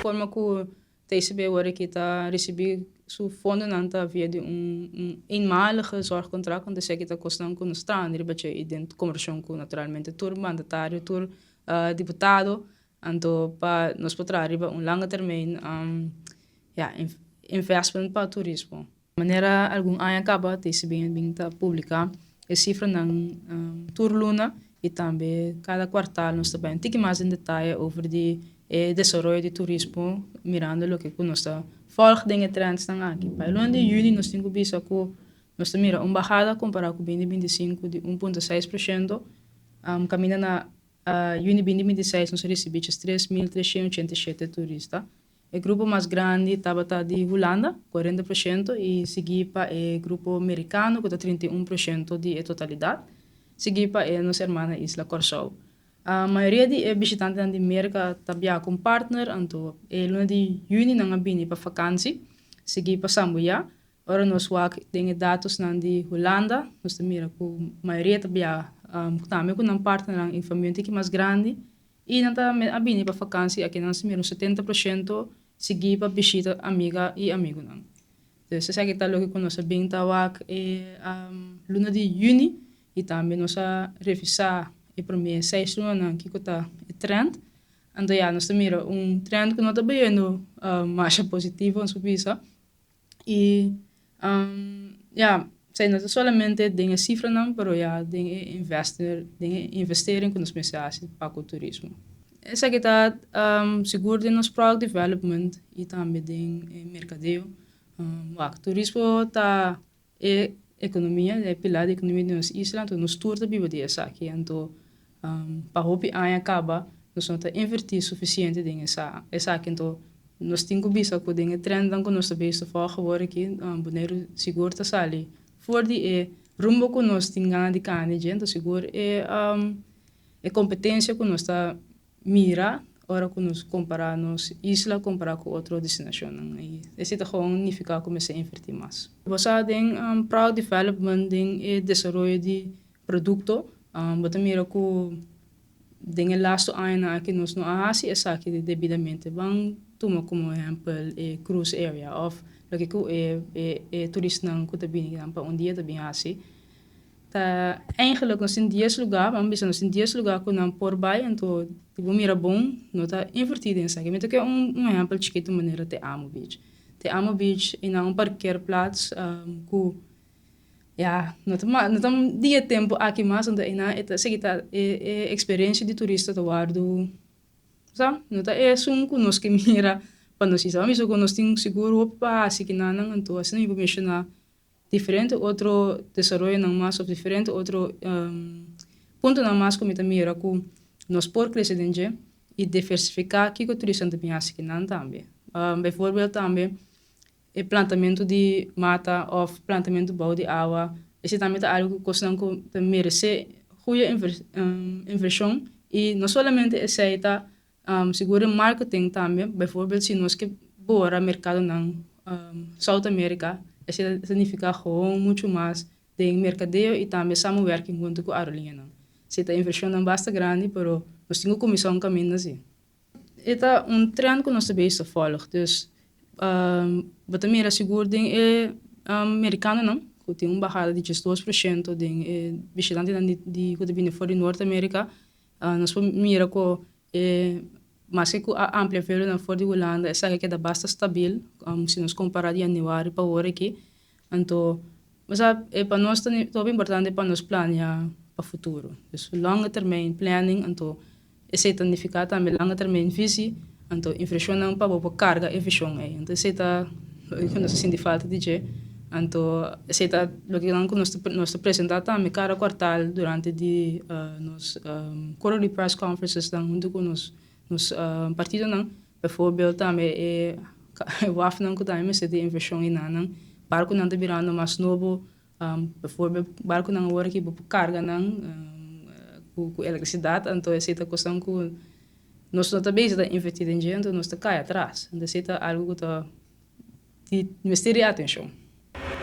Forma ku TCB awor aki ta risibí su fondonan ta via di un eenmalige zorgcontract, anto esaki ta kosnan ku nos traha riba dje i den kombershon ku naturalmente tur mandatario, tur diputado, anto pa nos por traha riba un lange termijn ya investment pa turismo. Manera algun aña kaba TCB a bin ta publiká e sifranan tur luna i tambe kada kuartal nos ta bai un tiki mas den detaye over di e desaroyo di turismo mirando loke ku nos ta vòlg den e trèndsnan aki. Pa e luna di yüni nos tin ku bisa ku nos ta mira un bahada kompará ku binti 25 di 1,6%, kaminda na yüni 2026 nos a risibí djes 3387 turista. E grupo mas grandi tabata di Hulanda, 40%, i siguí pa e grupo merikano ku ta 31% di e totalidat, siguí pa e nos hermana isla Kòrsou. Mayoria di e bishitantenan di Merka ta biaha ku un partner, anto e luna di yüni nan a bini pa fakansi, siguí pa Sambuyá. Ora nos wak den e datosnan di Hulanda, nos ta mira ku mayoria ta biaha tambe ku nan partnernan i famia un tiki mas grandi. I nan ta a bini pa fakansi aki nan mira un 70% sigui pa bishita amiga i amigunan. Dus esaki ta loke ku nos a bin ta wak e luna di yüni i tambe nos a revisá e promé seis lunanan kiko ta e trend. Anto ya nos ta mira un trend ku no ta bayendo masha positivo nos por bisa. I ya, esei no ta solamente den e sifranan, pero ya den e invester, den e investering ku nos mester hasi pa ku turismo. Esaki ta sigur den nos product development i tambe den e merkadeo. Wak, turismo ta e ekonomia, e pilar di ekonomia di nos isla, anto nos tur ta biba di esaki. Anto pa hopi aña kaba nos no ta invertí sufisiente den esaki. Anto nos tin ku bisa ku den e trendnan ku nos ta bezig ta volg awor aki, Boneiru sigur ta sali for di e rumbo ku nos tin gana di kana di dje. Anto sigur e kompetensia ku nos ta mira ora ku nos kompará nos isla kompará ku otro destinashonnan i esei ta gewoon nifiká ku mester invertí mas. Bo sa den product development, den e desaroyo di produkto, bo ta mira ku den e lastu añanan aki nos no a hasi esaki debidamente. Ban tuma komo ehèmpel e cruise area òf loke ku e e turistanan ku ta bini kinan pa un dia ta bin hasi. Ta eigenlijk nos tin dies lugá, ban bisa nos tin 10 lugá ku nan por bai, anto di bo mira bon no ta invertí den esaki. Mi ta ke un ehèmpel chikitu manera Te Amo Beach. Te Amo Beach i nan un parkeerplaats ku ya no ta no ta di e tempu aki mas, anto einan e ta esaki ta e e eksperensia di turista ta wòrdu sa no ta esun ku nos ke mira pa nos isla. Ban bisa ku nos tin sigur hopi pa hasi kinanan, anto asina mi por menshoná diferente otro desaroyonan mas of diferente otro puntonan mas ku mi ta mira ku nos por krese den dje i diversifiká kiko turistanan ta bin hasi kinan tambe. Beivoorbeeld tambe e plantamentu di mata of plantamentu bou di awa, esei tambe ta algu ku kosnan ku ta meresé goeie invershon i no solamente esei ta sigur den marketing tambe, bijvoorbeeld si nos ke bora merkadonan South America, esei ta signifiká gewoon muchu mas den merkadeo i tambe samenwerking huntu ku aerolíneanan. Esei ta invershonnan basta grandi, pero nos tin ku kuminsá un kaminda si. E ta un trend ku nos ta bezig ta vòlg, dus bo ta mira sigur den e merikanonan ku tin un bahada di 12% den e bishitantenan di ku ta bini for di Noord Amerika. Nos por mira ku e maske ku a amplia vuelonan for di Hulanda esaki a keda basta stabil si nos kompara di yanüari pa awor aki. Anto osea e pa nos ta hopi importante pa nos plania pa futuro. Dus lange termijn planning anto esei ta nifiká tambe lange termijn visi anto invershonnan pa bo por karga e vishon ei. Anto esei ta loke nos a sinti falta di dje. Anto esei ta loke nan ku nos ta nos ta presentá tambe kada kuartal durante di nos quarterly press conferences nan huntu ku nos nos partidonan. Bijvoorbeeld tambe e wafnan ku tambe mester di invershon enanan. Barkunan ta birando mas nobo. Bijvoorbeeld barkunan awor aki bo por karga nan ku elektrisidat. Anto esei ta kosnan ku nos no ta bezig ta invertí den dje, anto nos ta kai atras. Anto esei ta algu ku ta di mester di atenshon.